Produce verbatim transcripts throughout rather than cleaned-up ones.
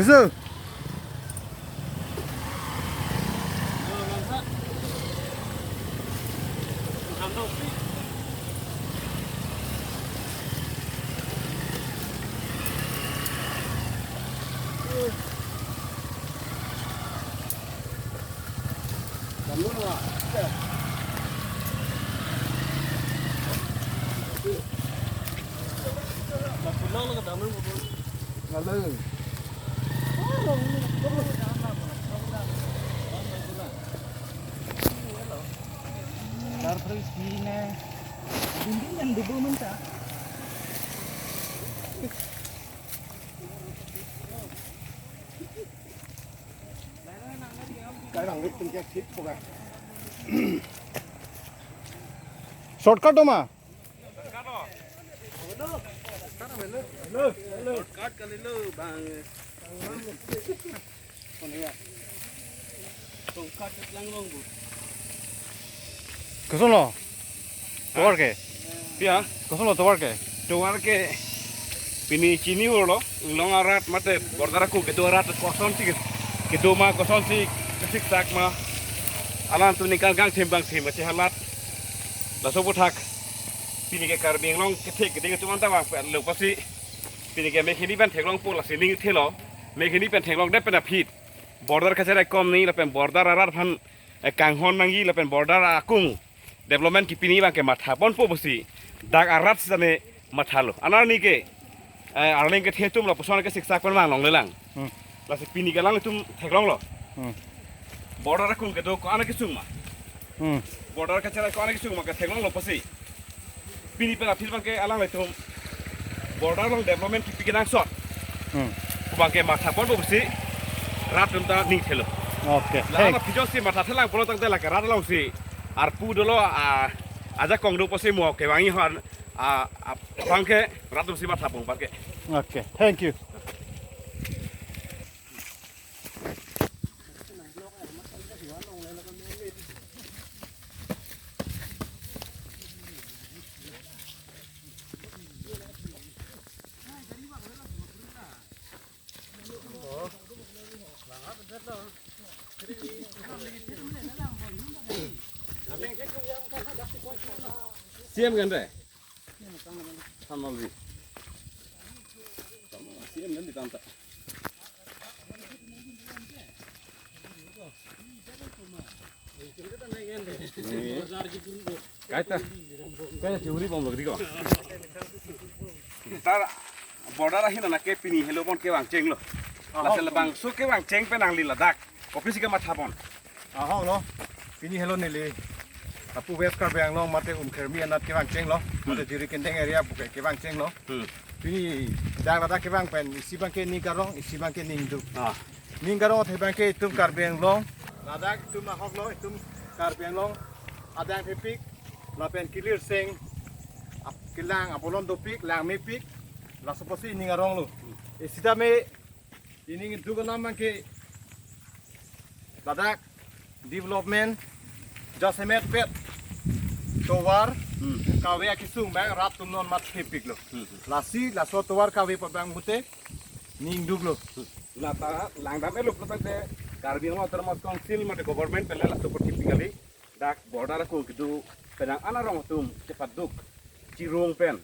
Bisu. Shortcut do ma? Shortcut kalilo bang. Shortcut lang long bu. Koson lo? Tovar ke? Pia? Koson lo tovar ke? Tovar ke pini chini holo, inglong arat mate border ako kedo arat kosonsi kedo ma kosonsi kesiksak ma. Alanglitum ningkan kangthim bangthim kachehalat. Laso aphuthak pini ke Karbi Anglong kethek keding atum anta vangpetlo pusi pini ke mekhini pen theklongpo lasi ning thelo. Mekhini pen theklongdet pen aphi border kacherai kom nangji lapen border arat aphan, eh, kanghon nangji lapen border akung development kipi nangji abangke mathaponpo pusi dak arat sitame mathalo. Anerni ke, eh, arleng kethe atum lapuson kesiksak pen vang longlelang. Hmm. Lasi pini ke alanglitum theklonglo. Hmm. Border akung kedo ko-an akesung ma. Hmm. Border kacherai ko-an akesung ma ke theklonglo pusi pini pen aphi abangke alanglitum border along development kipi kenangsot. Hmm. Abangke mathaponpo pusi rat atum ta ning thelo. Okay. La thank. Aphi jongsi mathathelang pulo tangte lake rat alongsi arpu dolo, a, ajakong do pusi mo kevangji aphan, a, a, abangke rat atumsi mathapon abangke. Okay. Thank you. C M kan deh? Thanol vi. C M kan di tanta. Kaita. Kaita churi bomlo diko. Tar border ahin na ke pini helo bon kevang chenglo. Lasi labangso kevang cheng pen nangli ladak kopisi kemathapon? Ahok lo. Pini helo neli apu West Karbi Anglong mate Umkhermi anat kevang chenglo. Mate Jiri Kendeng area puke kevang chenglo. Hmm. Pini dak ladak kevang pen isi abangke ning karong, isi abangke ning duk. Ah. Ning karong athe abangke itum Karbi Anglong. Ladak itum ahok lo, itum Karbi Anglong adang thepik lapen kilirseng ap-, kelang abolon dopik, langmepik, laso apotsi ning arong lo. Isitame ining duk alam abangke ladak development jasemet pet tovar, hmm, kave akesung abang rat atum non mathepiklo. Hmm. Lasi laso tovar kave abang pute ning duklo. Lata langdam elup lo tangte Karbi Anglong Autonomous Council mate government pen laso aphuthak kali dak border akung kedo penang an arong atum chepaduk chirung pen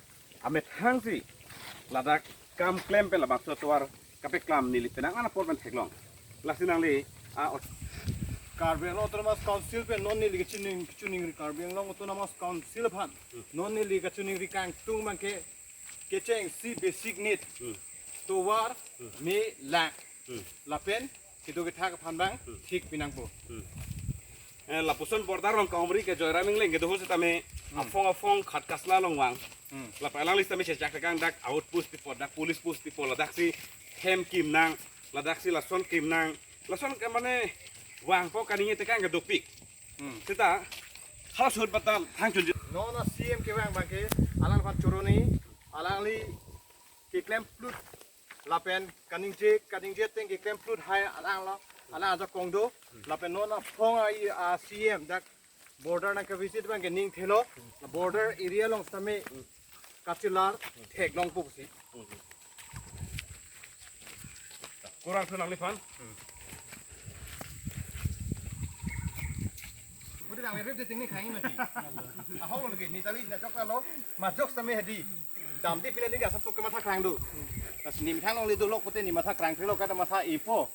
amethang si ladak kam klem pen labangso tovar kapeklam neli penang an apor pen theklong. Lasi nangli a ot- Karbi Anglong Autonomous Council pen non neli kachiningri, kachiningri Karbi Anglong Autonomous Council aphan. Hmm. Non neli kachiningri kangtung abangke kechengsi basic need. Hmm. Tovar, hmm, me, lang. Hmm. Lapen kedo kethak aphan abang, hmm, thik pinangpo. Hmm. Eh, lapuson border along kaumri ke Joyram Engleng kedo ho sitame, hmm, afong afong khat kasla along vang. Hmm. Lapen alangli sitame chechak tekang dak outpost pipo, dak police post pipo, ladaksi hem kim nang, ladaksi lason kim nang, lason ke mane vangpo kaningje tekang ke dopik. Hmm. Seta halaso ahut batal thang chunju. Non a C M kevang abangke alangphan choro ni, alangli keklem plut lapen kaningje, kaningje ateng keklem plut hai alanglo, alang ajakong do, lapen non aphong a, a C M dak border nangkevisit abangke ning thelo, border area along sitame kachelar theklongpo pusi. Kurang senang ni pan. Pute nang rip de ting ni khang mati. Ahok lo lagi ni tali na jok lo. Ma jok sami hadi. Damde pine ni gasa suk ke matha krang do. Lasi ni methang longle dolok pute ni matha krang thelo kada matha ipo.